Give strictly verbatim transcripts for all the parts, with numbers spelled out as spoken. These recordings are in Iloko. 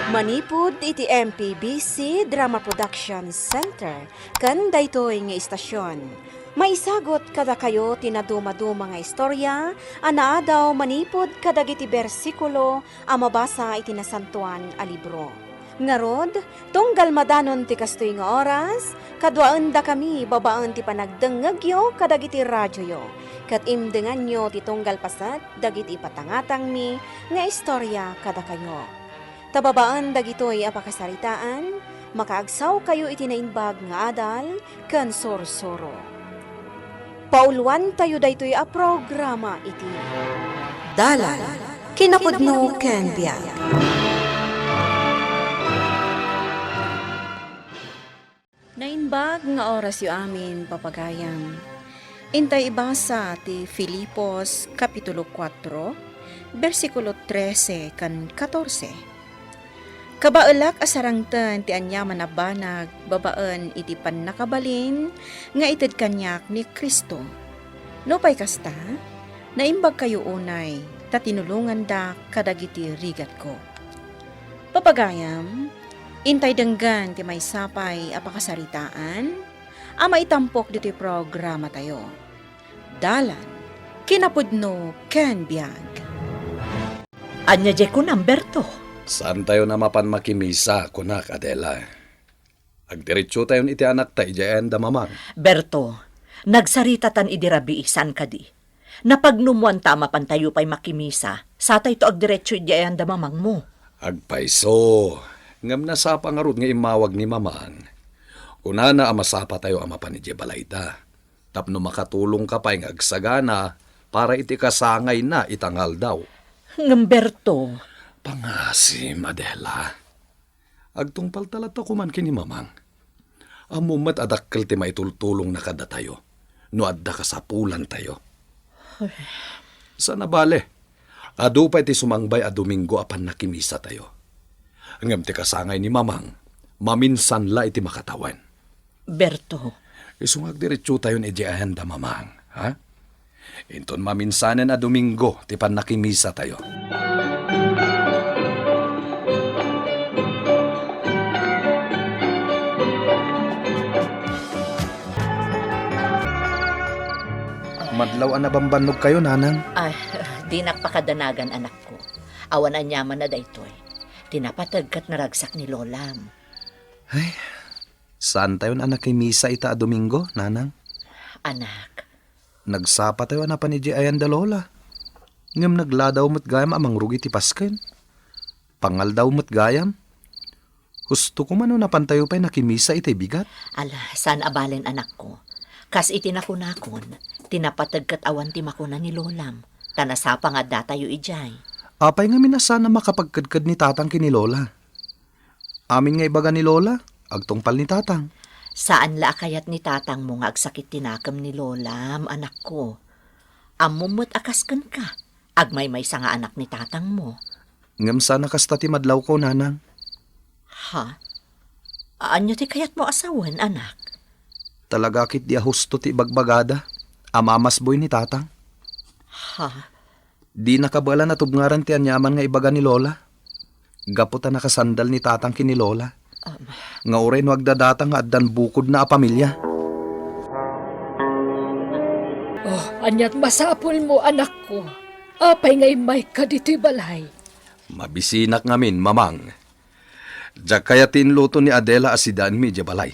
Manipud iti M P B C Drama Production Center ken daytoy nga istasion, maisagut kadakayo ti nadumaduma nga istorya a naadaw manipud kadagiti bersikulo a mabasa iti Nasantoan a Libro. Ngarud, tunggal madanon ti kastoy nga oras, kaduaendakami babaen ti panagdengngegyo kadagiti radioyo, ket imdenganyo ti tunggal paset dagiti ipatangatangmi nga istorya kadakayo. Ta babaen dagitoy a pakasaritaan, makaagsawkayo iti naimbag nga adal ken sursuro. Pauloantayo daytoy a programa iti Dalan, Kinapudno ken Biag. Naimbag nga orasyo amin, papagayam. Intay ibasa ti Filipos, Kapitulo kuatro, bersikulo trese kan katorse. Kabaelak a sarangten ti aniaman a banag babaen iti pannakabalin nga ited kaniak ni Cristo. Nupay kasta, naimbagkayo unay ta tinulongandak kadagiti rigatko. Papagayam, intay denggen ti maysa pay a pakasaritaan a maitampok ditoy programatayo. Dalan, Kinapudno ken Biag. Ania diay kunam, Berto? Saantayon a mapan makimisa, kunak, Adela. Agdiretsotayon iti anakta idiay ayan da Mamang. Berto, nagsaritatan idi rabii, saan kadi? Napagnumoanta a mapantayo pay makimisa, satayto agdiretso idiay ayan da Mamangmo. Agpayso, ngem nasapa ngarud nga immawag ni Mamang. Kunana a masapatayo a mapan idiay balayda, tapno makatulongka pay nga agsagana para iti kasangayna ita nga aldaw. Ngem Berto. Pangasim, Adela. Agtungpalta latta koman ken ni Mamang. Ammom met a dakkel ti maitultulongna kadatayo no adda kasapulantayo. Ay. Saan a bale, adu pay ti sumangbay a Domingo a pannakimisatayo. Ngem ti kasangay ni Mamang, maminsan la iti makatawen. Berto. Isu nga agdiretsotayon idiay ayan da Mamang, ha? Inton maminsanen a Domingo ti pannakimisatayo. Madlaw a nabambannogkayo, Nanang. Ay, dinak pakadanagan, anakko. Awan aniaman a daytoy. Ti napateg ket naragsak ni Lolam. Ay, saantayon a nakimisa ita a Domingo, Nanang. Anak. Nagsapatayo a napan idiay ayan da Lola. Ngem nagladaw met gayam a mangrugi ti pasken. Pangaldaw met gayam. Husto koma no napantayo pay nakimisa itay bigat. Ala, saan a balen, anakko. Kas iti nakunakon, ti napateg ket awan ti makuna ni Lolam, ta nasapa nga addatayo idiay. Apay ngamin a saan a makapagkedked ni Tatang ken ni Lola? Amin nga ibaga ni Lola, agtungpal ni Tatang. Saan la a kayat ni tatangmo nga agsakit ti nakem ni Lolam, anakko. Ammom met a kas kenka, agmaymaysa nga anak ni tatangmo. Ngem saan a kasta ti madlawko, Nanang. Ha? Ania ti kayatmo a sawen, anak? Talaga ketdi a husto ti ibagbagada a mamasboy ni Tatang. Ha? Di nakabaelan a tubngaran ti aniaman nga ibaga ni Lola. Gapu ta nakasandal ni Tatang ken ni Lola. Um. Nga uray no agdadata nga addan bukodna a pamilia. Oh, aniat masapulmo, anakko? Apay nga immayka ditoy balay? Mabisinak ngamin, Mamang. Diak kayat ti inluto ni Adela a sidaenmi idiay balay.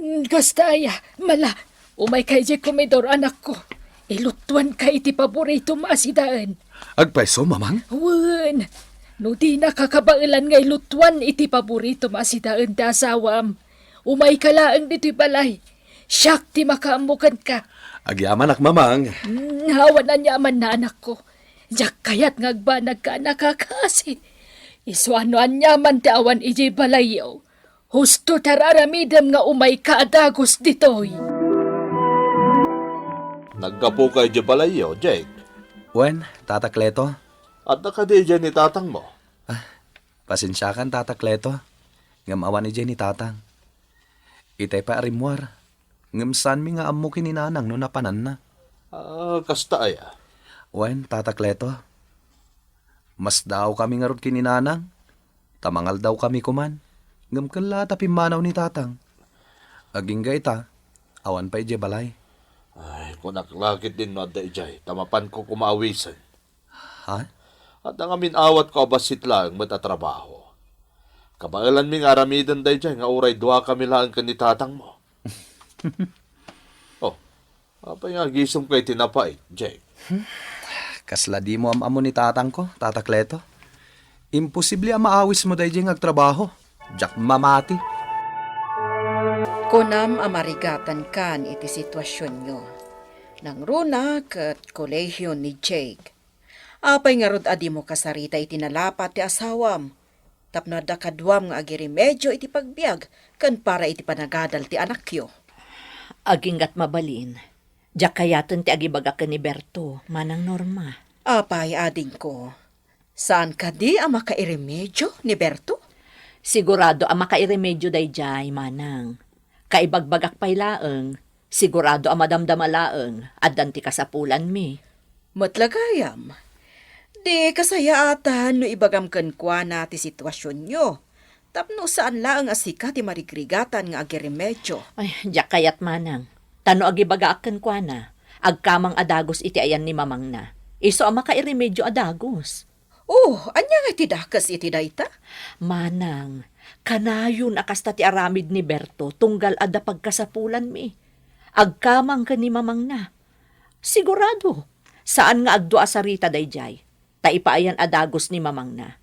Mm, kasta aya, mala, umayka idiay komedor, anakko. Iluttuanka iti paboritom a sidaen. Agpayso, Mamang? Wen, no dinaka kabaelan nga iluttuan iti paboritom a sidaen ti asawam, umayka laeng ditoy balay. Siak ti makaammo kenka. Agyamanak, Mamang. Mm, awan aniaman na, anakko. Diak kayat nga agbanagka a nakakasi. Isu a no aniaman ti awan idiay balayyo, husto ti ar-aramidem nga umayka a dagus ditoy. Naggapuka idiay balayyo, Jake? Wen, Tata Cleto. Adda kadi idiay ni tatangmo? Ah, pasensiakan, Tata Cleto. Ngem awan idiay ni Tatang. Itay pay a rimmuar. Ngem saanmi nga ammo ken ni Nanang no napananna. Ah, kasta aya? Wen, Tata Cleto. Masdaawkami ngarud ken ni Nanang. Ta mangaldawkami koman, ngem ken la ta pimmanaw ni Tatang. Agingga ita, awan pay idiay balay. Ay, kunak la ketdin no adda idiay, ta mapanko koma awisen. Ha? Adda ngamin awatko a bassit laeng met a trabaho. Kabaelanmi nga aramiden daydiay nga uray duakami laeng ken ni tatangmo. Oh, apay nga agisem ka iti napait, Jake? Kasla dimo am-ammo ni tatangko, Tata Cleto. Imposible a maawismo daydiay nga agtrabaho. Diak mamati. Kunam a marigatankan iti situasionyo. Nangruna ket kolehiyo ni Jake. Apay ngarud a dimo kasarita iti nalapat ti asawam? Tapno adda kaduam nga agiremedio iti pagbiag ken para iti panagadal ti anakyo. Aginggat mabalin. Diak kayaten ti agibaga ken ni Berto, Manang Norma. Apay, adingko? Saan kadi a makairemedio ni Berto? Sigurado a makairemedio daydiay, Manang. Kaibagbagak pay laeng, sigurado a madamdama laeng, addan ti kasapulanmi. Met la gayam. Di kasayaatan no ibagam kenkuana ti situasionyo. Tapno saan laeng a sika ti marigrigatan nga agiremedio. Ay, diak kayat, Manang. Ta no agibagaak kenkuana, agkamang a dagus iti ayan ni mamangna. Isu a makairemedio a dagus. Oh, ania nga iti dakes iti dayta? Manang, kanayon a kasta ti aramid ni Berto tunggal adda pagkasapulanmi. Agkamang ken ni mamangna. Sigurado, saan nga agdua a sarita daydiay, ta ipaayan a dagus ni mamangna.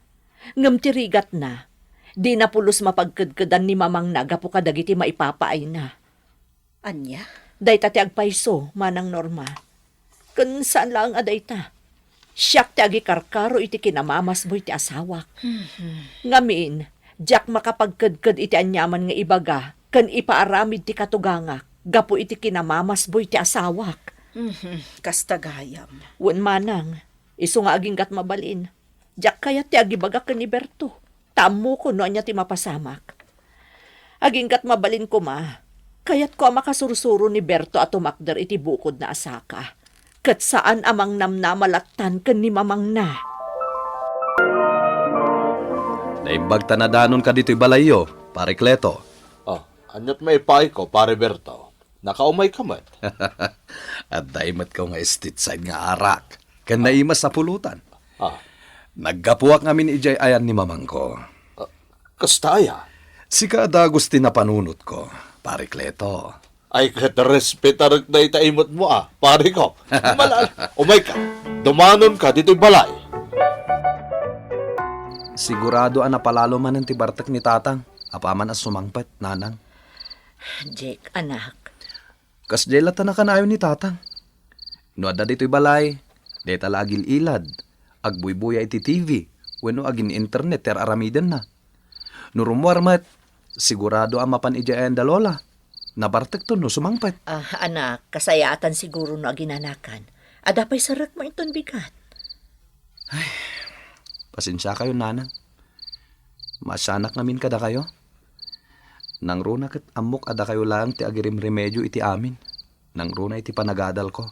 Ngem ti rigatna, dina pulos mapagkedkedan ni mamangna gapu kadagiti maipapaayna. Ania? Dayta ti agpayso, Manang Norma. Ken saan laeng a dayta. Siak ti agikarkaro iti kinamamasboy ti asawak. Mhm. Ngamin, diak makapagkedked iti aniaman nga ibaga ken ipaaramid ti katugangak gapu iti kinamamasboy ti asawak. Mhm. Kasta gayam. Wen, Manang, isu nga aginggat mabalin. Diak kayat ti agibaga ken ni Berto. Ta ammokon no ania ti mapasamak. Aginggat mabalin koma, kayatko a makasursuro ni Berto a tumakder iti bukodna a saka, ket saan a mangnamnama lattan ken ni mamangna. Naimbag ta nadanonka ditoy balayyo, Pare Cleto. Oh, aniat maipaayko, Pare Berto? Nakaumayka met. Adda imetko nga Stateside nga arak, ken naimas a pulutan. Ah. Naggapuak ngamin idiay ayan ni mamangko. Ah, kasta aya? Sika a dagus ti napanunotko, Pare Cleto. Ay, ket respetarek dayta imetmo a, pareko. Malal, umayka. Dumanonka ditoy balay. Sigurado a napalalo manen ti bartek ni Tatang, apaman a sumangpet, Nanang. Jake, anak. Kasdiay latta nakanayon ni Tatang. No adda ditoy balay, dayta la agil-ilad, agbuybuya iti T V, wenno agin-internet ti ar-aramidenna. No rummuar met, sigurado a mapan idiay ayan da Lola. Nabartekton no sumangpet. Ah, anak, kasayaatan siguro no aginanakan. Adda pay sarekmo inton bigat. Ay, pasensiakayo, Nanang. Maasianak ngamin kadakayo. Nangruna ket ammok a dakayo laeng ti agirimremedio iti amin. Nangruna iti panagadalko.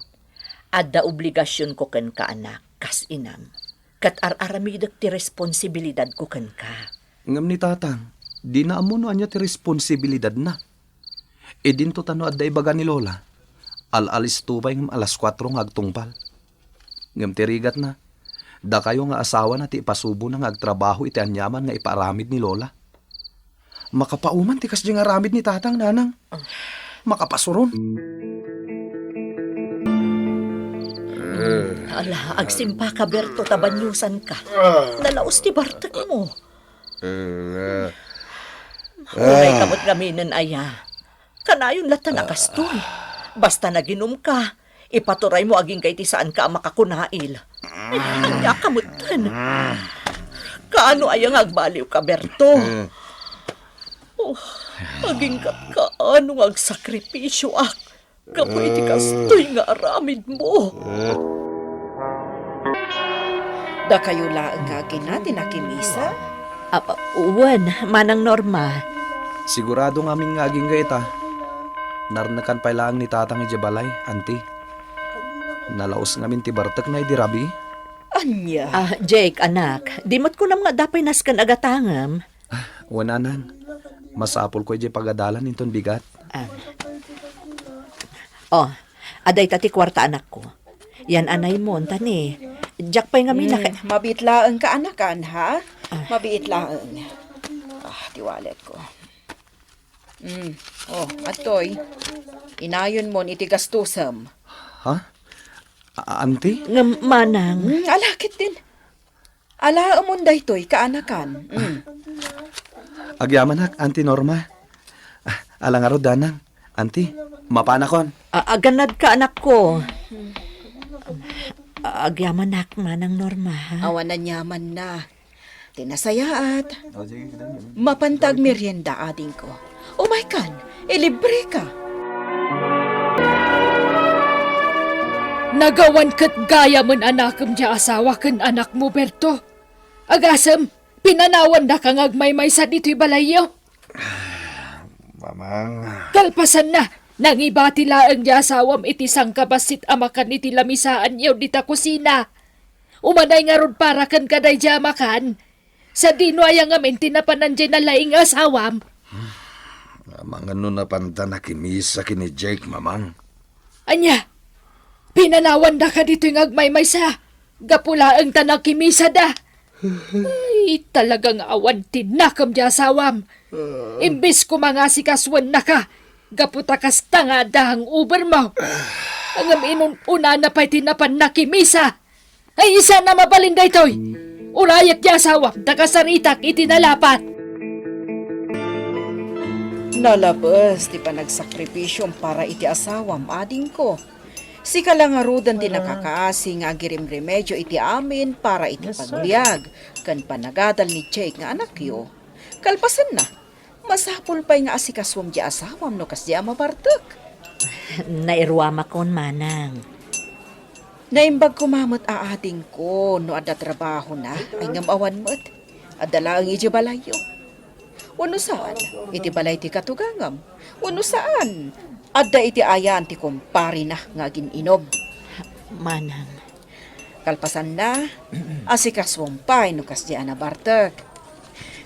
Adda obligasionko kenka, anak, kas inam. Ket ar-aramidek ti responsibilidadko kenka. Ngem ni Tatang, dina ammo no ania ti responsibilidadna. Idinto ta no adda ibaga ni Lola, al-alisto pay ngem alas kuatro nga agtungpal. Ngem ti rigatna, dakayo nga asawana ti ipasubona nga agtrabaho iti aniaman nga ipaaramid ni Lola. Makapauman ti kasdiay nga aramid ni Tatang, Nanang. Makapasuron. Ala, agsimpaka, Berto, ta baniosanka. Nalaos ti bartekmo. Unay ka met ngaminen, aya. Kanayon latta a kastoy. Basta naginumka, ipaturaymo agingga iti saanka a makakunail. Ay, ania ka metten. Kaano aya nga agbaliwka, Berto? Oh, agingga't kaano nga agsakripisioak gapu iti kastoy nga aramidmo. Dakayo laeng nga agina ti nakimisa? Ah, wen, Manang Norma. Sigurado ngamin nga agingga ita. Narnekan pay laeng ni Tatang idiay balay, Anti. Nalaos ngamin ti bartekna idi rabii. Ania? Ah, Jake, anak, di met kunam nga adda pay nasken a gatangem? Wen, nanang. Masapulko idiay pagadalan inton bigat. Ah. Oh, adda ita ti kuarta, anakko. Yan, anay mo, ta ni, diak pay ngamin a ka- Mm, mabiit laeng ka, anakan, ha? Ah. Mabiit laeng. Ah, ti wallet ko. Mm. Oh, adtoy. Inayon mon iti gastusem. Ha? A-, auntie? Ngem, manang. Mm, ala ketdin. Alaemon daytoy, kaanakan. Mm. Agyamanak, Auntie Norma. Ah, ala ngarud, nanang. Auntie, mapanakon. A-, aganadka, anakko. A-, agyamanak, Manang Norma, ha? Awan aniamanna. Ti nasayaat, mapanta agmerienda, adingko. Umaykan, ilibreka. Nagawan ket gayamen a nakem ti asawa ken anakmo, Berto. Agasem, pinanawandaka nga agmaymaysa ditoy balayyo. Mamang. Kalpasanna, nangibati laeng ti asawam iti sangkabassit a makan iti lamisaanyo dita kusina. Umanay ngarud para kenka daydiay a makan. Sadino aya ngamin ti napanan diay nalaing nga asawam? Amangan no napanta nakimisa ken ni Jake, Mamang. Ania? Pinanawandaka ditoy nga agmaymaysa? Gapu laeng ta nakimisada. Ay, talaga nga awan ti nakem ti asawam. Imbes koma nga asikasuennaka, gapu ta kasta nga adda hangover mo. Ngem inun-unana pay ti napan nakimisa. Ay, isana mabalin daytoy. Urayek ti asawam ta kasaritak iti nalapat. Nalabes ti panagsakripisyom para iti asawam, adingko. Sika la ngaruden ti nakakaasi nga agirimremedyo iti amin para iti pagbiag ken panagadal ni Jake nga anakyo. Kalpasanna, masapul pay nga asikasuem ti asawam no kasdiay a mabartek. Nairuamakon, manang. Naimbag koma met a adingko no adda trabahona, ay ngem awan met. Adda laeng idiay balayyo. Wenno saan, iti balay ti katugangam. Wenno saan, adda iti ayan ti kumparena nga agin-inom. Manang. Kalpasanna, asikasuem pay no kasdiay a nabartek.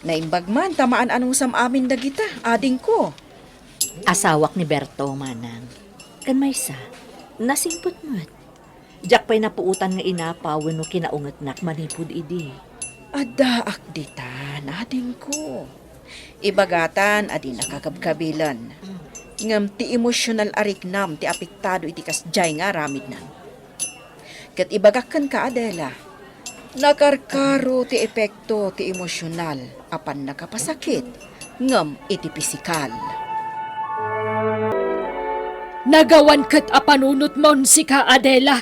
Naimbag man ta maan-anusam amin dagita, adingko. Asawak ni Berto, manang. Ken maysa, nasingpet met. Diak pay napuotan nga inapaw wenno kinaungetnak manipud idi. Addaak ditan, adingko. Ibagatan a dinaka kabkabilen. Ngem ti emosyonal a riknam ti apektado iti kasdiay nga aramidnan. Ket ibagak kenka, Adela, nakarkaro ti epekto ti emosyonal a pannakapasakit ngem iti pisikal. Nagawan ket a panunotmon sika, Adela.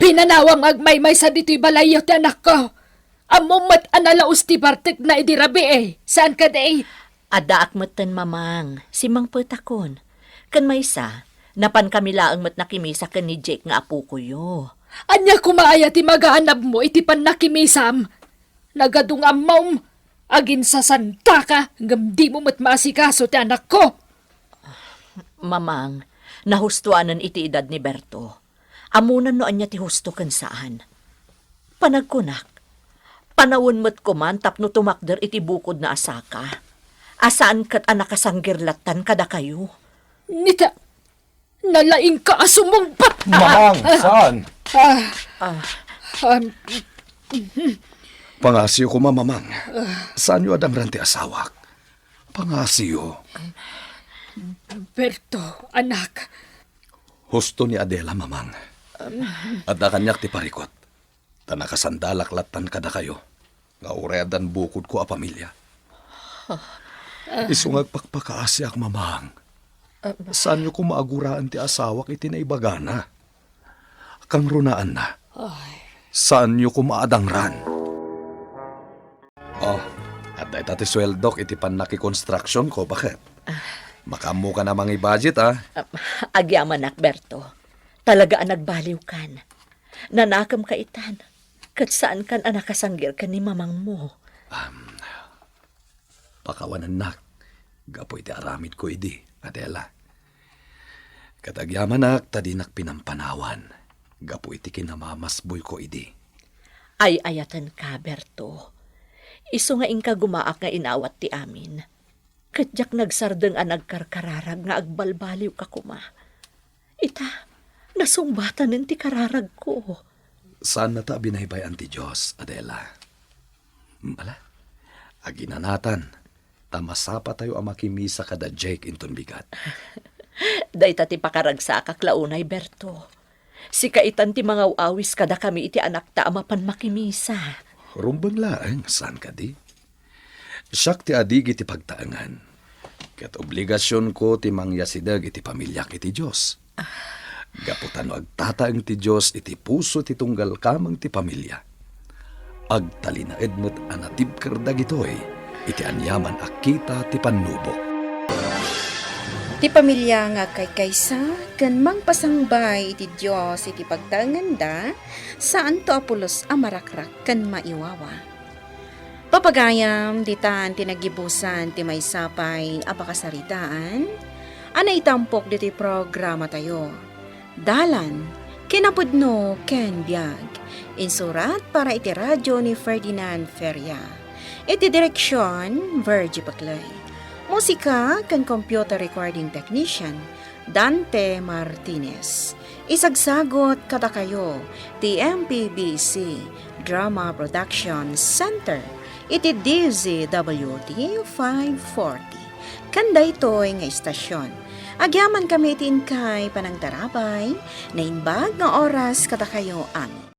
Pinanawam nga agmaymaysa ditoy balayyo ti anakko. Ammom met a nalaus ti bartekna idi rabii, saan kadi? Addaak metten, Mamang, simmangpetakon. Ken maysa, napankami laeng met nakimisa ken ni Jake nga apokoyo. Ania koma aya ti magaanabmo iti pannakimisam? Nagadu nga ammom, aginsasantaka ngem dimo met maasikaso ti anakko. Mamang, nahustoanen iti edad ni Berto. Ammonan no ania ti husto ken saan. Panagkunak, panawen met koman tapno tumakder iti bukodna a saka, a saan ket a nakasanggir lattan kadakayo. Nita, nalaingka a sumungbat! Mamang, saan? Ah, ah, um, Pangasiyo koma, Mamang. Saanyo a dangran ti asawak? Pangasiyo. Berto, anak. Husto ni Adela, Mamang. Adda kaniak ti parikut. Ta nakasandalak lattan kadakayo nga uray addan bukodko a pamilia. Isu nga agpakpakaasiak, Mamang. Saanyo koma a guraen ti asawak iti naibagana. Kangrunaanna, saanyo koma a dangran. Oh, adda ita ti sueldok iti pannakikonstruksionko, baket. Makaammokan a mangi-budget, a? Ah, agyamanak, Berto. Talaga a nagbaliwkan. Nanakemka itan, ket saankan a nakasanggir ken ni mamangmo. Am, pakawanennak gapu iti aramidko idi, Adela. Ket agyamanak ta dinak pinampanawan gapu iti kinamamasboyko idi. Ay-ayatenka, Berto. Isu nga inka gumaak nga inawat ti amin. Ket diak nagsardeng a nagkarkararag nga agbalbaliwka koma. Ita, nasungbatanen ti kararagko. Saannata a binaybay-an ti Dios, Adela. Ala, aginanatan, ta masapatayo a makimisa kada Jake inton bigat. Dayta ti pakaragsakak la unay, Berto. Sika itan ti mangaw-awis kadakami iti anakta a mapan makimisa. Rumbeng laeng, saan kadi? Siak ti adigi ti pagtaengan. Ket obligasionko ti mangyasideg iti pamiliak iti Dios. Gapu ta no agtataeng ti Dios iti puso ti tunggal kameng ti pamilia, agtalinaed met a natibker dagitoy iti aniaman a kita ti pannubok. Ti pamilia nga agkaykaysa ken mangpasangbay iti Dios iti pagtaenganda, saanto a pulos a marakrak ken maiwawa. Papagayam, ditan ti naggibusan ti maysa pay a pakasaritaan a naitampok ditoy programatayo. Dalan, kinapudno ken biag. Insurat para iti radyo ni Ferdinand Feria. Iti direksion, Virgie Paclay. Musika ken computer recording technician, Dante Martinez. Isagsagot kadakayo ti M P B C Drama Production Center iti D Z W T five forty. Ken daytoy nga istasyon, agyamankami iti inkay panangtarabay, naimbag nga oras kadakayo amin.